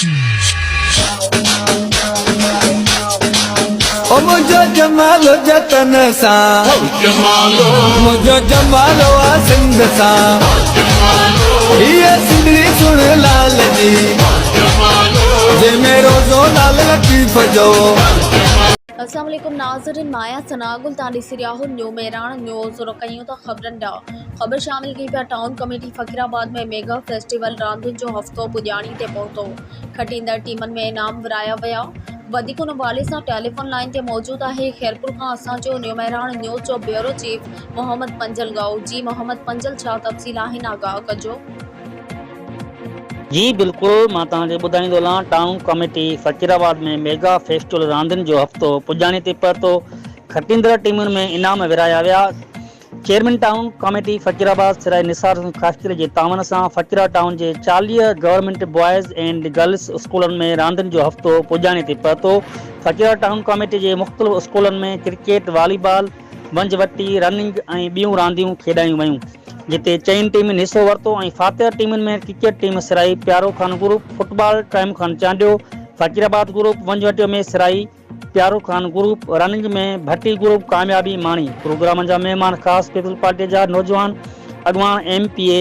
او منهنجو جمالو جتن سان منهنجو جمالو آ سنڌ سان هيء سنڌڙي سڻ لال جي جنهن ۾ روزو لال لطيف جو. السلام عليڪم ناظرين مان آهيان ثناء گل تان ڏسي رهيا آهيو نيو مهراڻ نيوز رخ ڪيون ٿا خبرن ڏانهن خبر شامل ڪئي پيا town committee Fakirabad ۾ mega festival راندين جو هفتو پڄاڻي تي پهتو کٽيندڙ ٽيمن ۾ انعام ورهايا ويا وڌيڪ ان حوالي سان ٽيليفون لائين تي موجود آهي خيرپور کان اسان جو نيو مهراڻ نيوز جو بيورو چيف محمد پنجل ڳائو جي محمد پنجل ڇا تفصيل آهن آگاهه ڪجو. جي بلڪل مان توهان کي ٻڌائيندو هلان town committee Fakirabad ۾ mega festival راندين جو هفتو پڄاڻي تي پهتو کٽيندڙ ٽيمن ۾ انعام ورهايا ويا chairman town committee Fakirabad Sarai Nisar Hussain Khaskheli جي تعاون سان فقيرا ٽائون جي 40 گورنمينٽ بوائز اينڊ گرلس اسڪولن ۾ راندين جو هفتو پڄاڻي تي پهتو فقيرا ٽائون ڪاميٽي جي مختلف اسڪولن ۾ ڪرڪيٽ والي بال ونجهه وٽي رننگ ۽ ٻيون رانديون کيڏايون ويون جتي چئن ٽيمن حصو ورتو ۽ فاتح ٽيمن ۾ cricket team Sarai Pyaro Khan group, football Qaim Khan Chandio, Fakirabad group, ونجهوٽيو ۾ Sarai Pyaro Khan group, running ۾ Bhatti group ڪاميابي ماڻي. پروگرام جا مهمان خاص پيپلز پارٽي جا نوجوان اڳواڻ M P A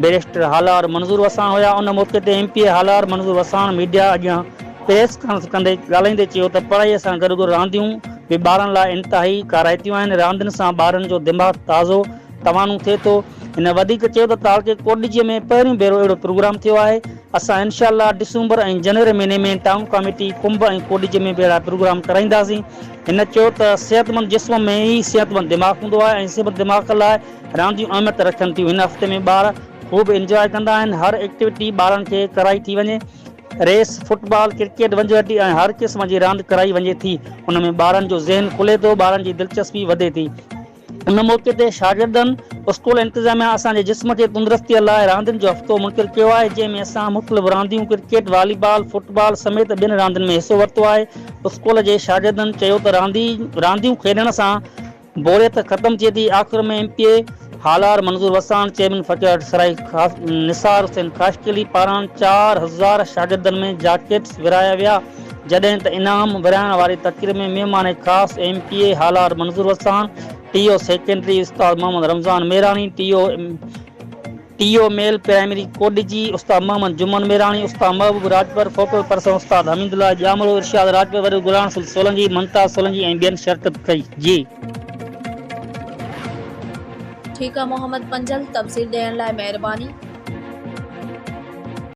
barrister Halar Manzoor Wassan هيا. ان موقعي تي M P A Halar Manzoor Wassan media اڳيان پريس ڪانفرنس ڪندي ڳالهائيندي چيو ته پڙهائي سان گڏوگڏ رانديون به ٻارن لاء انتهائي ڪارائتيون آهن، راندين سان ٻارن جو دماغ تازو توانو ٿئي ٿو. هن وڌيڪ چيو ته تعلقي ڪوٽڏيجي ۾ پهريون ڀيرو اهڙو پروگرام ٿيو آهي، اسان انشاء الله ڊسمبر ۽ جنوري مهيني ۾ ٽائون ڪاميٽي ڪنب ۽ ڪوٽڏيجي ۾ به اهڙا پروگرام ڪرائينداسين. هن چيو ته صحتمند جسم ۾ ئي صحتمند دماغ هوندو آهي ۽ صحتمند دماغ لاء رانديون اهميت رکن ٿيون، هن هفتي ۾ ٻار خوب انجواء ڪندا آهن، هر ايڪٽيوٽي ٻارن کي ڪرائي ٿي وڃي. ريس، فٽبال، ڪرڪيٽ، ونجهه ۽ هر قسم جي راند ڪرائي وڃي ٿي، ان ۾ ٻارن جو ذهن کلي ٿو، ٻارن جي دلچسپي وڌي ٿي. ان موقعي تي شاگردن، اسڪول انتظاميا اسان جي جسم کي تندرستي لاء راندين جو هفتو منعقد ڪيو آهي، جنهن ۾ اسان مختلف رانديون ڪرڪيٽ، والي بال، فٽ بال سميت ٻين راندين ۾ حصو ورتو آهي. اسڪول جي شاگردن چيو ته رانديون کيڏڻ سان بوريت ختم ٿئي ٿي. آخر ۾ M P A Halar Manzoor Wassan, chairman Faqir Sarai Nisar Hussain Khaskheli پاران 4000 شاگردن ۾ جاڪيٽس ورهايا ويا، جڏهن ته انعام ورهائڻ واري تقريب ۾ مهمان خاص M P A Halar Manzoor Wassan, T O secondary استاد Muhammad Ramzan Mirani, T O T O male primary Kotdiji استاد محمد جمن ميراڻي، استاد محبوب راڄپر، فوڪل پرسن استاد حميد الله ڄامڙو، ارشاد راڄپر، وڏو غلام رسول سولنگي، ممتاز سولنگي ۽ ٻين شرڪت ڪئي. جي. ٺيڪ آ محمد پنجل تفصيل ڏيڻ لاء مهرباني.